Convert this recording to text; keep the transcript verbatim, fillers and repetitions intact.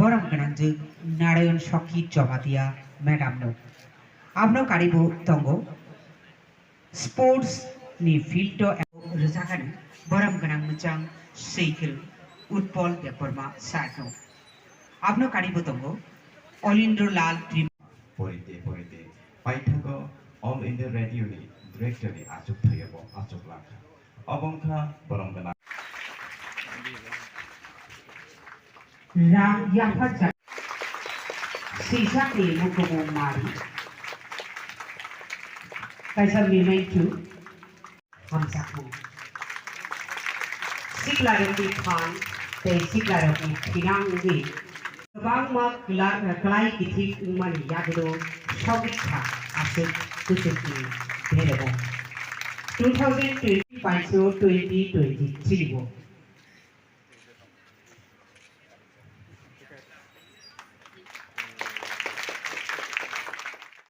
Borom gwnangjwk Narayan Sakhi Jamatia madam no. Abno karibo tongo sports ni field o rwjakani borom gwnang mwchang swikhwrwng Utpal Debbarma sir no. Abno karibo tongo Olindro Lal Tripura. Porite porite paithago All India Radio ni director ni achuk thaiyobo achuk langkha. Obo wngkha borom gwnang. Rang yapharjak swijak ni mukumu mari. Kaisa memento hamjakmung. Siklarokni phan tei siklarokni thinang wngwi kwbangma kwla-, kwlai kithi wngmani yagulo sogwi kha aswk kuchukni berebo. Two thousand twenty paithago twenty twenty-three o.